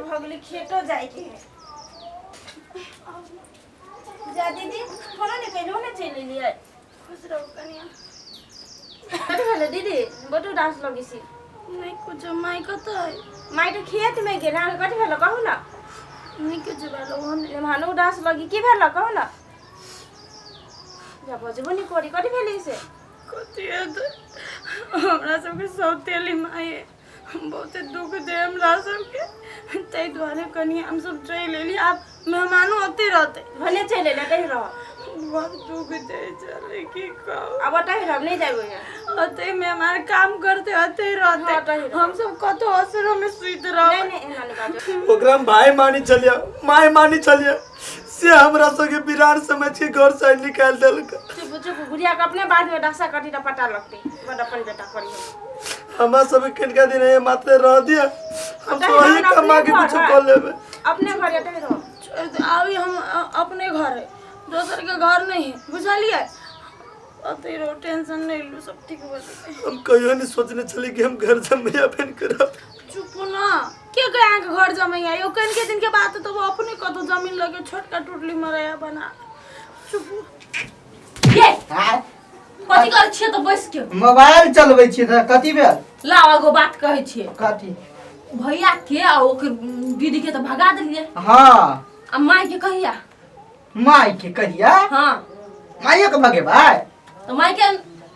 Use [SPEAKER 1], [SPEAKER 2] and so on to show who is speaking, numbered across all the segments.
[SPEAKER 1] भऽ गेलै, खेतो जाइके है। जा दीदी, फोनो नहि केलहुँ ने, चलि एलियै।
[SPEAKER 2] खुश रहू कनिया।
[SPEAKER 1] कथी भेलै दीदी? बड्ड उदास लगै छी।
[SPEAKER 2] नहि कुछो। माय कतऽ है?
[SPEAKER 1] माय तऽ खेतमे गेल। अहाँके कथी भेल, कहू ने।
[SPEAKER 2] नहि कुछो भेल ओहन।
[SPEAKER 1] मेहमानो उदास लगी, की भेल, कहू ने। जा, बजबो नहि करी, कथी भेलै से?
[SPEAKER 2] कथी हेतै, हमरा सबके सौतेली माय बहुते दुख दे हमरा सबके, ताहि दुआरे कनि हमसब चलि एली। आब मेहमानो ओतहि रहतै।
[SPEAKER 1] भने चलि एलै, अतहि रह।
[SPEAKER 2] बड़ दुख दै छलै, की कहू।
[SPEAKER 1] आब ओतहि रहब, नहि जायब यहाँ।
[SPEAKER 2] ओतहि मेहमान काम करतै, ओतहि रहतै।
[SPEAKER 1] हाँ, ओतहि रहब।
[SPEAKER 2] हमसब कतहु असरोमे सुति रहबै।
[SPEAKER 1] नहि नहि, एना नहि बाजू।
[SPEAKER 3] ओकरा हम भाय मानी छलियै, माय मानी छलियै, से हमरा सबके बिरार समझ के घर से निकालि देलक।
[SPEAKER 1] चुप चुप, बुढ़िया के अपने बाद में दशा कटी तऽ पता लगतै। बड अपन बेटा करी हम।
[SPEAKER 3] हमरा सबके कनिका दिन ये मात्र रह दिया, हम
[SPEAKER 1] ओतहि
[SPEAKER 3] तो वही
[SPEAKER 1] रहब,
[SPEAKER 3] कमा के
[SPEAKER 1] अपने
[SPEAKER 3] कुछ
[SPEAKER 1] घर
[SPEAKER 3] कर लेबे।
[SPEAKER 1] अपने घर एतहि रह।
[SPEAKER 2] छोड़ि दे, आब हम अपने घर है, दोसर के घर नहीं है, बुझलियै? ओतहि रहो, टेंशन नहीं लू, सब ठीक हो जेतै।
[SPEAKER 3] हम कहियो नहीं सोचने छली कि हम घर जमैया फेन करब।
[SPEAKER 2] चुप ना, के गए अहाँके घर जमैया? यौ, कनिके दिन के बाद तऽ वो अपने कतौ जमीन लगे छोटका टुटली मरैया बना। चुप।
[SPEAKER 4] ये
[SPEAKER 5] आँय?
[SPEAKER 4] कथी करै छियै तऽ बैस के?
[SPEAKER 5] मोबाइल चलबै छियै तऽ कथी भेल?
[SPEAKER 4] लाओ, एगो बात कहै छियै।
[SPEAKER 5] कथी?
[SPEAKER 4] भैया के आ ओकर दीदी के तऽ भगा देलियै।
[SPEAKER 5] हाँ।
[SPEAKER 4] आ माय के कहिया?
[SPEAKER 5] माय के कहिया?
[SPEAKER 4] हाँ।
[SPEAKER 5] माइयो के भगेबै?
[SPEAKER 4] तऽ माय के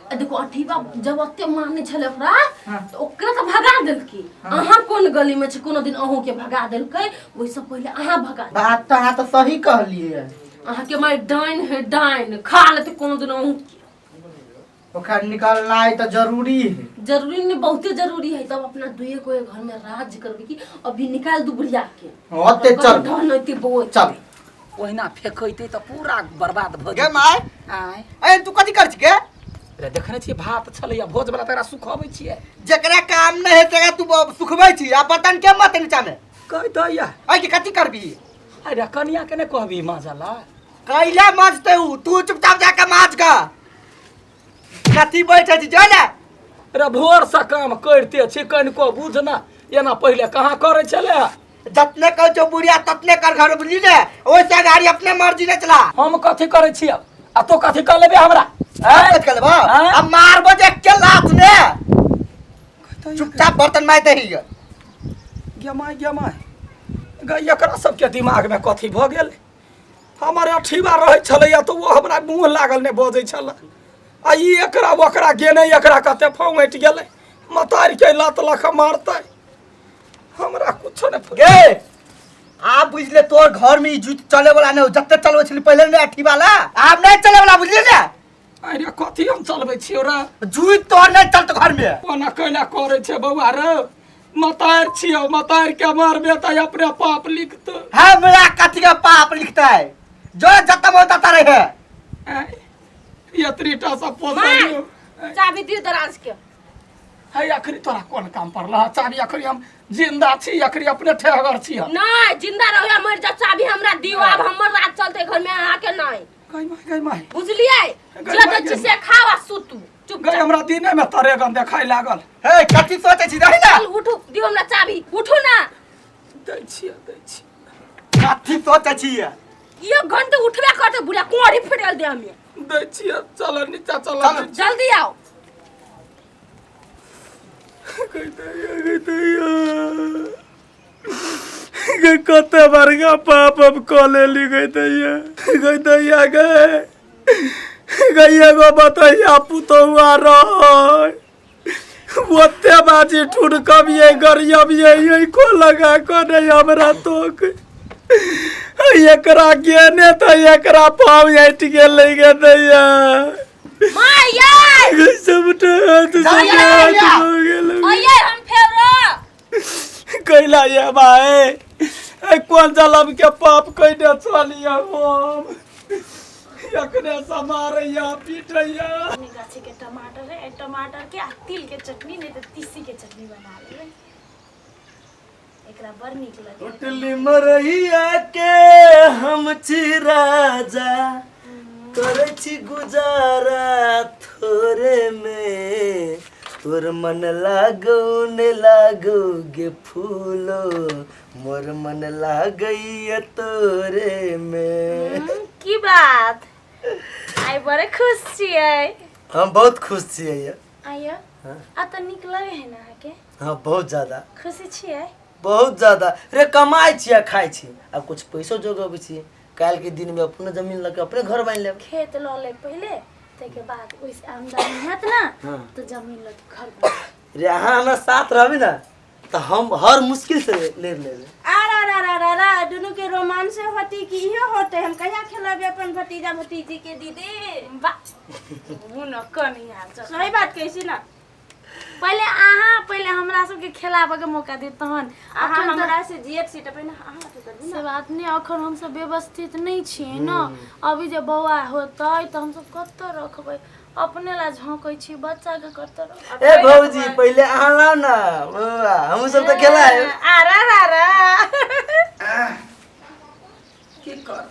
[SPEAKER 4] देखो, अठीबा जब ओते माने छलै ओकरा।
[SPEAKER 5] हाँ।
[SPEAKER 4] तऽ ओकरा तऽ भगा देलकै।
[SPEAKER 5] हाँ।
[SPEAKER 4] अहाँ कोन गली में छै, कोनो दिन अहूँ के भगा देलकै, ओहिसँ पहिले अहाँ भगा।
[SPEAKER 5] बात तऽ अहाँ तऽ सही कहलियै।
[SPEAKER 4] अहाँके माय डाइन है, डाइन खा लेतै कोनो दिन अहूँ के।
[SPEAKER 5] ओकरा निकलनाइ तऽ जरूरी है।
[SPEAKER 4] जरूरी नहीं, बहुते जरूरी है। तब अपना दुए को घर में राज करबे की। अभी निकाल दू बुढ़िया के।
[SPEAKER 5] ओते चल।
[SPEAKER 4] ढहनैते बौआ।
[SPEAKER 5] चल।
[SPEAKER 6] ओहिना फेकैते तऽ पूरा बर्बाद भऽ
[SPEAKER 5] गे
[SPEAKER 6] जेतै।
[SPEAKER 5] माय।
[SPEAKER 6] आँय?
[SPEAKER 5] ए, तू कथी कर छी गे?
[SPEAKER 6] रे, देखने छियै, भात छलैया भोज वाला, तकरा सुखबै छियै।
[SPEAKER 5] जकरा काम नहीं है तकरा तू सुखबै छी, आ बर्तन के मत नीचा में।
[SPEAKER 6] कहि दैया।
[SPEAKER 5] ऐ के कथी करबी?
[SPEAKER 6] अरे, कनिया के नहि कहबी माजला?
[SPEAKER 5] कैला माजते उ? तू चुपचाप जाके माज का। कथी बैठे छी, जो ने।
[SPEAKER 6] रे, भोर से काम करिते छी, कनिको बुझ ना, एना पहिले कहाँ करै छलै?
[SPEAKER 5] जतने कह छौ बुढ़िया ततने कर घर, बुझली ने? ओइसे गाड़ी अपने मर्जी ने चला।
[SPEAKER 6] हम कथी करै छियै आ तो कथी कऽ लेबे हमरा? आँय?
[SPEAKER 5] कथी कर लेबो?
[SPEAKER 6] आँय?
[SPEAKER 5] अब मारबो जे के लात ने। चुपचाप बर्तन माज दही।
[SPEAKER 6] गे माय, गे माय गे, एकरा सबके दिमागमे कथी भऽ गेल? हमर अठीबा रहै छलैया तऽ ओ हमरा मुँह लागल नहि बजै छलै, आ ई एकरा ओकरा गेने एकरा कते फौंटि गेलै। मतारिके लात लऽ कऽ मारतै हमरा, कुछो नहि
[SPEAKER 5] गे, आब बुझले, तोर घर में ई जूत चले वाला नहीं हो। जते चलबै छली पहिले ने अथी वाला, आब नहीं चले वाला, बुझली ने?
[SPEAKER 6] अरे, कथी हम चलबै छियौ रे?
[SPEAKER 5] जूत तोर नहीं चलत घर में।
[SPEAKER 6] कोना कैला करै छै बौआ रे? मतार छियौ, मतार के मारबे तऽ अपने पाप लिखतौ।
[SPEAKER 5] हमरा कथी के पाप लिखता है? जो जता मन तता रहे।
[SPEAKER 6] आँय, एतरीटा सँ पोसलियौ।
[SPEAKER 4] चाबी दियौ दराज के।
[SPEAKER 6] है, अखनी तोरा कोन काम पड़ल है चाबी? अखनी हम जिंदा छी, अखनी अपने ठेहगर छी हम।
[SPEAKER 4] नहीं, जिंदा रहो या मर जाओ, चाबी हमरा दियो। आब हमर राज चलते घर में, अहाँ के नहीं।
[SPEAKER 6] गई माय, गई माय।
[SPEAKER 4] बुझलियै?
[SPEAKER 6] गई
[SPEAKER 4] जे
[SPEAKER 6] माय,
[SPEAKER 4] दै छी
[SPEAKER 6] गई।
[SPEAKER 4] से खाओ आ सुतू चुप।
[SPEAKER 6] गई, हमरा दिने में तरेगन देखाय लागल।
[SPEAKER 5] हे, कथी सोचे छी? रही ना।
[SPEAKER 4] चल उठू, दियो हमरा चाबी, उठू ना।
[SPEAKER 6] दै छियै, दै छियै।
[SPEAKER 5] कथी सोचे छी?
[SPEAKER 4] एक घंटे उठबे करते बुढ़िया, कोड़ी फटल देह में।
[SPEAKER 6] दै छियै, चल नीचा चल।
[SPEAKER 5] चल।
[SPEAKER 4] जल्दी आओ।
[SPEAKER 3] गई दैया, गई दैया गई, कते बड़का पाप हम कऽ लेली। गई दैया, गई दैया, गई गई, एगो बतैया पुतौआ रह, ओते बाजी ठुनकबियै, गरियबियै, को लगा कऽ नहि हमरा तोक। एकरा गेने तऽ एकरा पाँव हटि गेलै। गे दैया।
[SPEAKER 4] माय यै।
[SPEAKER 3] गई, सबटा हाथ
[SPEAKER 5] जा,
[SPEAKER 3] सबटा
[SPEAKER 5] जा,
[SPEAKER 3] हाथ
[SPEAKER 5] जा।
[SPEAKER 3] भऽ गेल।
[SPEAKER 4] अये, हम फेर
[SPEAKER 3] कैला ये भाई, ए कोन जलम के पाप कैने चलिए हम? एखने से मारैया पीटैया।
[SPEAKER 2] अपने गाछी के टमाटर है, टमाटर के आ तिल के चटनी, नहीं तो तीसी के चटनी बना लेबै, एकरा बड़ नीक लगे।
[SPEAKER 3] टूटली मरैया के हम छी राजा, करै छी गुजारा थोरे में। तोर मन लागो ने लागो गे फूलो,
[SPEAKER 5] मोर मन लागैया तोरे में।
[SPEAKER 2] की बात, आइ बड़े खुश छियै?
[SPEAKER 5] हम बहुत खुश छियै।
[SPEAKER 2] आइयो आ तऽ नीक लगे है ना अहाँके?
[SPEAKER 5] हाँ, बहुत ज्यादा।
[SPEAKER 2] खुशी छियै?
[SPEAKER 5] बहुत ज्यादा रे। कमाइ छी आ खाइ छी, आ कुछ पैसो जोगबै छी। काल्हि के दिन में अपने जमीन लऽ के अपने घर बनि लेब।
[SPEAKER 2] खेत लऽ लेब पहिले, ताहिके बाद ओहिसँ आमदनी हैत ना तऽ जमीन लऽ के घर बना।
[SPEAKER 5] रे, अहाँ हमरा साथ रहबी ना तऽ हम हर मुश्किल से लड़ि लेबै।
[SPEAKER 1] आ रा रा रा रा, दुनू के रोमांस होती कि इहो होते? हम कहिया खेलबे अपन भतीजा भतीजी के दीदी?
[SPEAKER 2] वाह, ओ न कनी हाल चल।
[SPEAKER 1] सही बात कहै छी ना?
[SPEAKER 2] पहिले अहाँ, पहिले हमरा सबके खेलाबऽ के मौका दे तहन।
[SPEAKER 1] अहाँ
[SPEAKER 2] अखन तऽ
[SPEAKER 1] हमरा से जियत छी तऽ पहिने अहाँ अथी करबी।
[SPEAKER 2] से बात नहि, अखन हमसब व्यवस्थित नहि छियै ने। अभी जे बौआ होतै तऽ हमसब कतऽ रखबै? अपने ला झोंकै छी, बच्चाके कतऽ रखबै?
[SPEAKER 5] ए भौजी, पहिले अहाँ लाउ ना बौआ, हमहूँ सब तऽ खेलाएब।
[SPEAKER 1] आ रा रा रा।
[SPEAKER 6] की कर,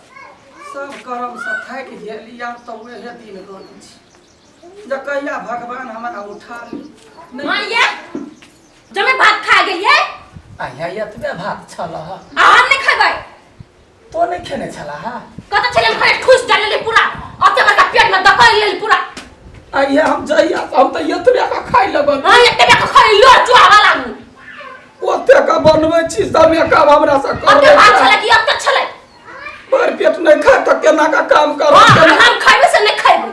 [SPEAKER 6] सब करमसँ थाकि गेली। आब तऽ उएह दिन गनै छी जे कहिया भगवान हमरा उठा ली नहि।
[SPEAKER 4] माँ ये जमे भात खा गेलियै।
[SPEAKER 6] आया, एतबे भात छल।
[SPEAKER 4] आ हम नहि खेबै।
[SPEAKER 6] तो नहि खेने छलाह?
[SPEAKER 4] कतऽ छलै? हम खाली ठूस डालली पूरा, ओते बड़का पेट में दकल लेल पूरा।
[SPEAKER 6] आइए, हम जइया हम तऽ एतबे का खाइ लगल।
[SPEAKER 4] हाँ, एते बड़का खाली लो चुआवा लागू।
[SPEAKER 6] ओते का बनबै छी, सबे काम हमरा से
[SPEAKER 4] ओते
[SPEAKER 6] करबै।
[SPEAKER 4] भात छलै कि ओते छलै?
[SPEAKER 6] भरि पेट नहि खाय तऽ केना का काम करब?
[SPEAKER 4] हाँ।
[SPEAKER 6] केना?
[SPEAKER 4] हम खैबै से नहि खैबै,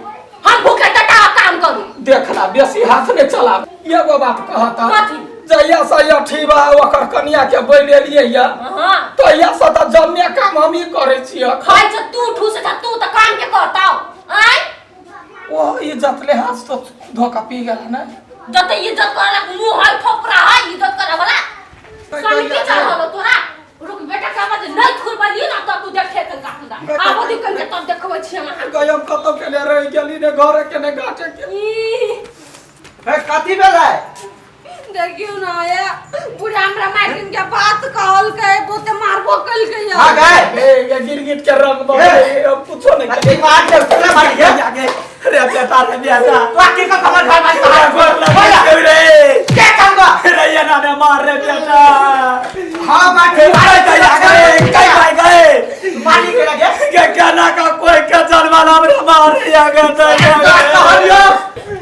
[SPEAKER 4] हम भूखे टटा काम करू।
[SPEAKER 6] देखला, बेसी हाथ नहि चला। एगो बात कहता।
[SPEAKER 4] कथी?
[SPEAKER 6] जहिया से अठीबा ओकर कनिया के बैलेलियै या तहिया से तऽ जम्मे काम हमही करै छियै।
[SPEAKER 4] खाइ छ तू, ठूस छ तू, तऽ काम के करताव आय?
[SPEAKER 6] ओ इज्जत ले हाथ तो धोखा पी गेल ने।
[SPEAKER 4] जते इज्जत करे ला मुंह है, थोपरा है इज्जत करे वाला। स्वामी की चढ़ल तोरा? रुक बेटा, का बात नहीं खुरबली ना तब तू देखे के काटदा आबो दी कन के, तब देखबै छी हम अहाँ।
[SPEAKER 6] गयम कतौ के ने रहि गेली, ने घरे के ने घाटे के।
[SPEAKER 4] ई,
[SPEAKER 5] हे, कथी भेलै?
[SPEAKER 2] देखियौ ना ये बुढ़ा हमरा मारकिन के बात कहलकै, बहुते मारबो कलकै।
[SPEAKER 5] हाँ गए।
[SPEAKER 6] ए ये गिरगिट के रंग बदले, अब कुछो नहीं।
[SPEAKER 5] कथी मार के पूरा मार के
[SPEAKER 3] रे बेटा, रे बेटा।
[SPEAKER 5] तू की का खबर घर मार
[SPEAKER 3] रे गोर लगे रे।
[SPEAKER 5] के कहूंगा?
[SPEAKER 3] रे ये ना ने मार रे बेटा।
[SPEAKER 5] हाँ, मार
[SPEAKER 3] अरे दैया गए कई भाई गए।
[SPEAKER 5] मारी के लगे।
[SPEAKER 3] के केना का कोई के जानवर हमरा मारे या गए दैया।
[SPEAKER 5] तो कहलियो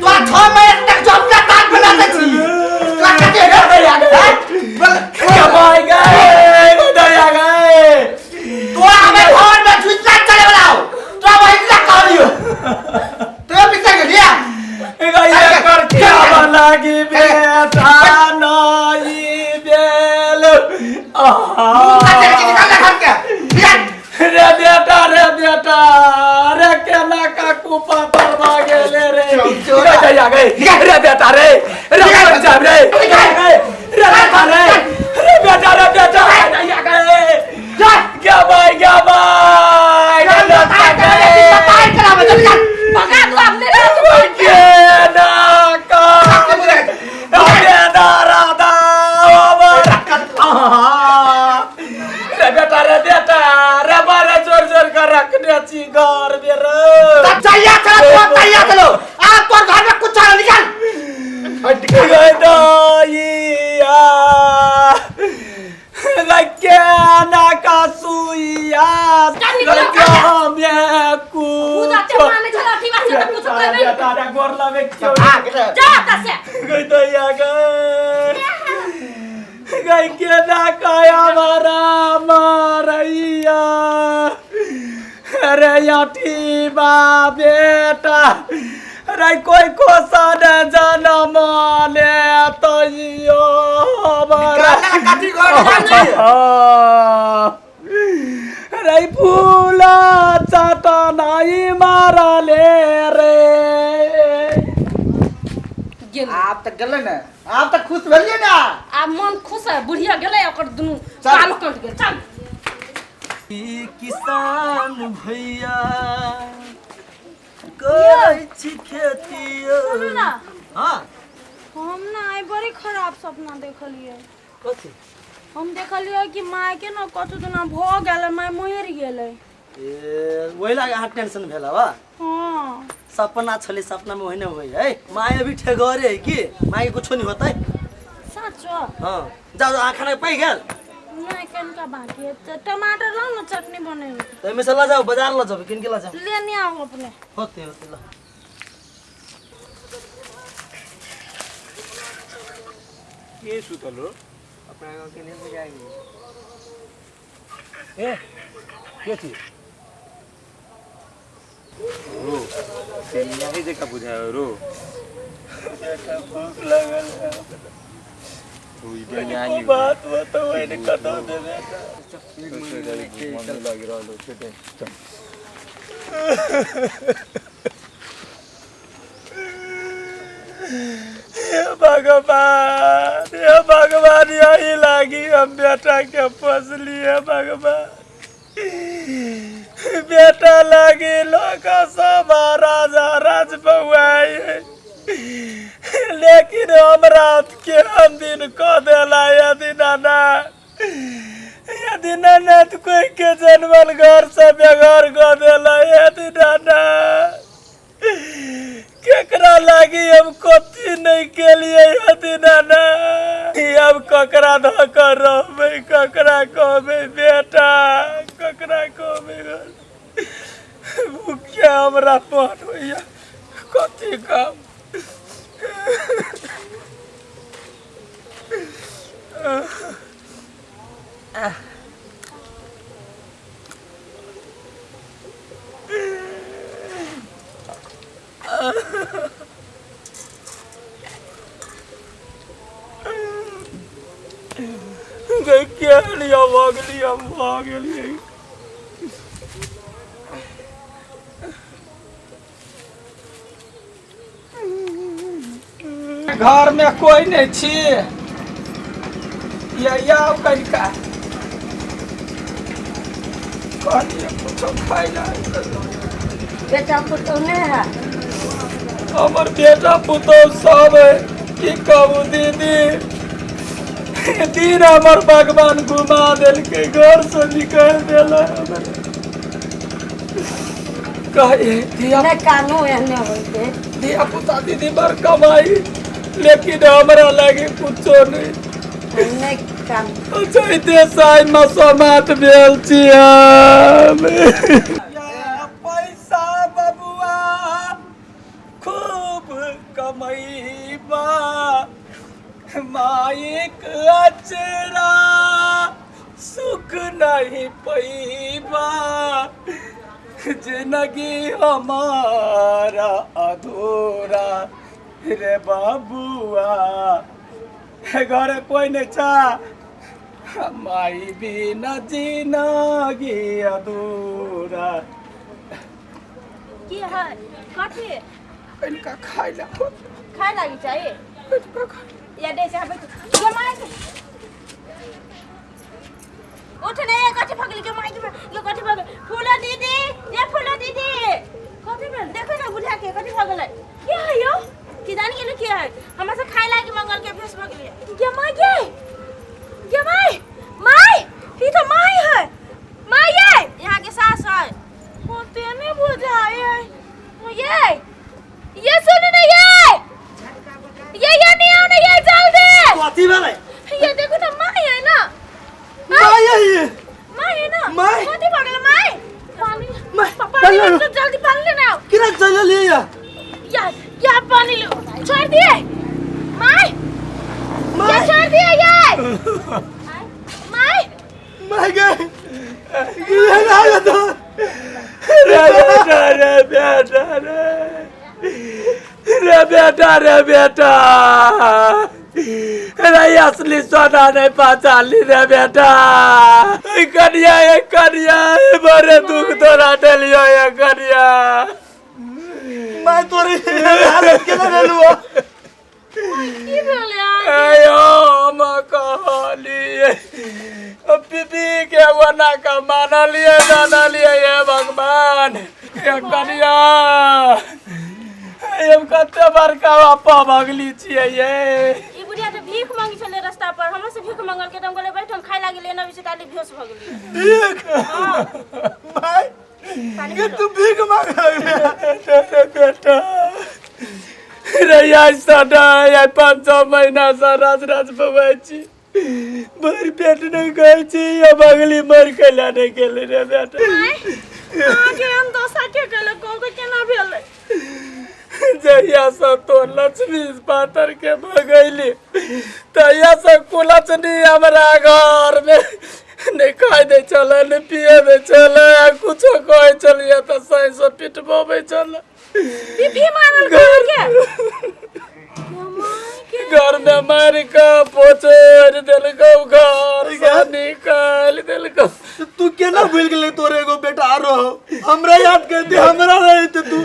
[SPEAKER 5] तो 6 महीने तक जॉब का ताक बना दे छी तो कथी रे?
[SPEAKER 3] दैया गए।
[SPEAKER 5] बोल।
[SPEAKER 3] के भाई गए दैया गए।
[SPEAKER 5] तो हमें घर में जुइता चले वाला हो तो वही ला कहलियो तो पिसा गेलिया।
[SPEAKER 3] गैया कर क्या लागी बेटा नाई बेल आहा।
[SPEAKER 5] मुंह के निकाल ले घर के, निकाल।
[SPEAKER 3] रे बेटा, रे बेटा, रे केना का कुपा परवा गेले रे?
[SPEAKER 5] चोरा।
[SPEAKER 3] रे दैया गए, रे बेटा, रे रे मर जाब रे रे बेटा, रे रे बेटा, रे बेटा, दैया गए।
[SPEAKER 5] जा।
[SPEAKER 3] क्या भाई, क्या भाई
[SPEAKER 5] चल,
[SPEAKER 3] गए।
[SPEAKER 5] बताई करावे, चल निकाल।
[SPEAKER 4] भगा दू आब नहीं।
[SPEAKER 3] केना का राधा रे बेटा, रे बेटा, रे बारे जोर जोर कर रखने छी घर में रे।
[SPEAKER 5] तब चाहिए चलो, तो चाहिए चलो, आप तोर घर में कुछ चलो, निकाल।
[SPEAKER 3] गदैया केना का सुइया में
[SPEAKER 4] खुद आते माने छला अथी बात से तऽ कुछो करबे नहीं।
[SPEAKER 3] बेटा रे, गोर लगे क्यों?
[SPEAKER 5] भाग रे।
[SPEAKER 4] जा ओतऽ से।
[SPEAKER 3] गदैया गए गई, केना काया मारा मारैया अरे अठी बा बेटा रे, कोई कोसन जनम ले तो यो हमारा
[SPEAKER 5] निकाल ले, कथी घर में छी?
[SPEAKER 3] रे फूला चटनाई मारले रे।
[SPEAKER 4] गेल।
[SPEAKER 5] आप तक गेलै ने, आप तक खुश भेलियै ना?
[SPEAKER 4] आब मन खुश है, बुढ़िया गेलै, ओकर दुनू
[SPEAKER 5] चल।
[SPEAKER 4] कान कटि गेल, चल।
[SPEAKER 5] ई किसान भैया करै छी खेती।
[SPEAKER 2] सुनू ना।
[SPEAKER 5] हाँ।
[SPEAKER 2] हम ना आइ बड़ी खराब सपना देखलियै।
[SPEAKER 5] कथी?
[SPEAKER 2] हम देखलियै कि माय के ना कथू दिना भऽ गेलै, माय मरि गेलै।
[SPEAKER 5] ए, ओहि लागे अहाँ टेंशन भेल हवा?
[SPEAKER 2] हाँ।
[SPEAKER 5] सपना छलै, सपना में ओहिने होइ है। माय अभी ठेगरे है कि माय के कुछो नहीं होतै।
[SPEAKER 2] साँचो?
[SPEAKER 5] हाँ, जाओ, अहाँ खाना पाइ गेल?
[SPEAKER 2] नहीं कनिका बाकी है तो टमाटर लाओ ना चटनी बनेबै।
[SPEAKER 7] तो एहिमे से लऽ जाउ, बाजार लऽ जेबै, कीन के लऽ जाउ।
[SPEAKER 2] लेने आओ अपने।
[SPEAKER 7] होते होते लऽ।
[SPEAKER 8] के सुतल हो?
[SPEAKER 5] अपना गाँव के नहीं बुझाएंगे।
[SPEAKER 8] ए के छी रो यही जगह बुझायो रो।
[SPEAKER 3] भूख लगल है।
[SPEAKER 8] ई बेनियाही
[SPEAKER 3] बात बताओ एने कतौ देबे।
[SPEAKER 8] मम्मी लागि रहल हो छोटे। चल।
[SPEAKER 3] हे भगवान, हे भगवान, यही लागी हम बेटा के पोसलिए भगवान। बेटा लागी लोग सब राजा राज बउआई, लेकिन हमरा के हम दिन कह देला। यदि नाना, यदि नाना तो कोई के जनमल घर से बेघर कह देला। यदि नाना, केकरा लागी हम कथी नहीं केलिए। यदि नाना, अब ककरा धऽ कऽ रहबै? ककरा कहबै बेटा? ककरा कहबै? भूखे हमरा मन होइया, कथी काम। गई के लिया भऽ गेलियै, हम भऽ गेलियै। घर में कोई नहीं छी या आउ कनिका, कहलियै कुछो खाइ ला।
[SPEAKER 1] बेटा पुतहु नहि है?
[SPEAKER 3] हमर बेटा पुतहु सब है, की कहू दीदी, दिन हमर भगवान घुमा देलकै, घर से निकालि देला हमरा। कहे धिया
[SPEAKER 1] नहि कानू, एहने होइ छै।
[SPEAKER 3] धिया पुता दीदी बड़ कमाई, लेकिन हमरा लागे कुछो नहीं।
[SPEAKER 1] नहि कानू।
[SPEAKER 3] चैते साई मसोमात भेल छी हम। पैसा बबुआ खूब कमैबा, माइक अचरा सुख नहीं पैबा, जिंदगी हमारा अधूरा रे बबुआ। घरे कोई नहीं छा? माई बिना जिंदगी अधूरा।
[SPEAKER 1] की है, कथी?
[SPEAKER 3] कनिका खाइ ला।
[SPEAKER 1] खाय लागी चाही?
[SPEAKER 3] कनिका खाइ।
[SPEAKER 1] या दे चाहबै गे माय, उठ ने। कथी भगली के माय के ये? कथी भगल फूलो दीदी? ये फूलो दीदी, कथी भेल? देखो ने बुढ़िया के कथी भगल। की है यो? की जानी गेल की है, हमरा से खाय लागी मंगल के भेस भगली।
[SPEAKER 2] गे माय, गे गे my, my, ई तो my है, my ये।
[SPEAKER 1] यहाँ के सास है।
[SPEAKER 2] होते नहीं बुझाए है। ये सुन ना, ये नहीं आओ ना ये, जल्दी।
[SPEAKER 7] कथी भेलै?
[SPEAKER 2] ये देखो ना, my है ना।
[SPEAKER 7] माय है ये?
[SPEAKER 2] My है ना।
[SPEAKER 7] My?
[SPEAKER 2] कथी भगल my? पानी।
[SPEAKER 7] My,
[SPEAKER 2] पानी ले तो, जल्दी पानी लेने आओ।
[SPEAKER 7] केना चलि एलियै या?
[SPEAKER 2] या पानी ले, छोड़ दिए my. ये
[SPEAKER 7] my.
[SPEAKER 2] छोड़ दिए ये my.
[SPEAKER 7] My गे, ये ना तो
[SPEAKER 3] रे बेटा, रे बेटा, रे रे बेटा, रे बेटा, रे असली सोना नहीं पहचानली रे बेटा। ए कनिया, ए कनिया, ए बड़े दुख तोरा देलियो ए कनिया।
[SPEAKER 7] My, तोरे हालत केना भेलौ?
[SPEAKER 2] की भेल यार?
[SPEAKER 3] आयो, हम कहलिए पीपी के बना के मानलिए मानलिए। हे भगवान, हे कनिया, हम कते बड़का बापा भगली छियै ये।
[SPEAKER 1] ई बुढ़िया तऽ भीख मांगी छलै रस्ता पर, हमरा से भीख मंगल के, तऽ हम कहलियै बैठ, हम खाय लागी लेने अबै छी, ताली बेहोश भऽ गेली।
[SPEAKER 7] भीख? My.
[SPEAKER 1] पानी।
[SPEAKER 7] ये तू भीख मांग
[SPEAKER 3] रे बेटा रे, आइ सदा आइ 5-6 महीना से राज राज बौआइ छी। भरि पेट नहि खाइ छी अब अगली मर कैला नहि गेलै रे बेटा।
[SPEAKER 2] अहाँके हम दशा के केलक कहू तऽ केना भेलै?
[SPEAKER 3] जहिया से तो लक्ष्मी पातर के भगैली तहिया से कुलक्षणी हमरा घर में नहि खाइ दै छलै, नहि पिए दै छलै, आ कुछो कहै छलियै तऽ सही से पिटबबै छलै।
[SPEAKER 2] पीपी मारल के
[SPEAKER 3] घर में मारि कऽ पोछरि देलकौ, घर से निकालि देलकौ।
[SPEAKER 7] तू केना भूल गेलै तोरे एगो बेटा आरो हौ? हमरा याद कर दे, हमरा रहते तू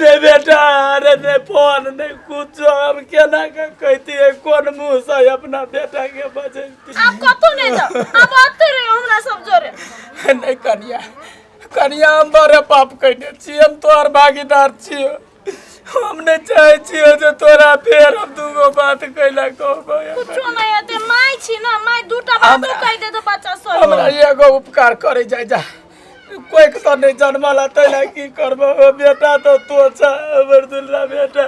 [SPEAKER 3] रे बेटा। अरे नहीं फोन नहीं कुछ, हम केना के कहतियै, कोन मुँह से अपना बेटा के बजैती?
[SPEAKER 2] आब कतौ नहि जाउ, आब ओतै रहियौ हमरा सब जोरे।
[SPEAKER 3] नहीं कनिया, कनिया, हम बड़े पाप कैने छी, हम तोहर भागीदार छियो। हम नहीं चाहे छियो जे तोरा फेर हम दूगो बात कैला कहबै।
[SPEAKER 2] कुछो नहि हेतै, माय छी ने, माय दूटा बातो कहि देतै बच्चा सब।
[SPEAKER 3] हमरा एगो उपकार करे जाय जा, कोई के तो नहीं जन्मला तैला की करबो? बेटा तो तो छ हमर दुल्ला बेटा।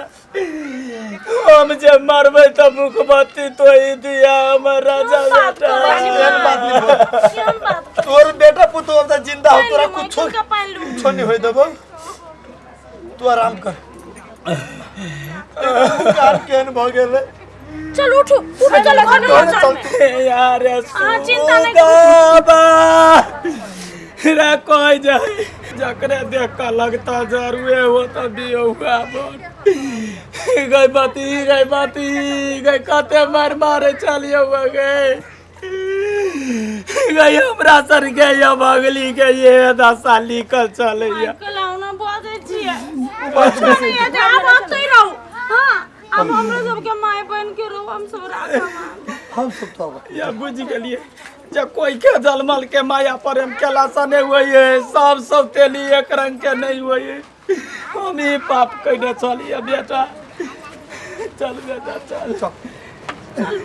[SPEAKER 3] हम जे मरबै तऽ मुखबत्ती तो ही दिया हमर राजा बेटा।
[SPEAKER 7] एहन बात नहीं बोल।
[SPEAKER 2] केहन बात?
[SPEAKER 7] तोर बेटा पुतोह अब तक जिंदा हो, तोरा
[SPEAKER 2] पानि लू,
[SPEAKER 7] कुछो
[SPEAKER 2] माय, पानि लू।
[SPEAKER 7] कुछो नहीं होय देबो, तू आराम कर। उपकार केहन भऽ गेलै?
[SPEAKER 2] चल उठू, उठू, चलो घर में।
[SPEAKER 7] चल।
[SPEAKER 3] यार।
[SPEAKER 2] अहाँ चिंता नहि करू।
[SPEAKER 3] बाबा रे कोई जाए जकरे देख के लगता जरूरे हो तो बियौआ बन गई बाती, गई बाती, गई कते मार मारे चलियो गए गई हमरा सर के या भगली के ये दशा लिखल चलैया।
[SPEAKER 2] कलाउना बजै छियै, कुछो नहि हेतै, आब ओतै रहू। हँ, आब हमरो सबके माय बन के रहू, हम सब राखब।
[SPEAKER 7] हम सब तो
[SPEAKER 3] या बुझि गेलियै जे कोई के जलमल के माया प्रेम केला से नहीं होइए, सब सब तेली एक रंग के नहीं होइए। हम ही पाप कैने चलिए बेटा, चल बेटा चल।
[SPEAKER 7] चल।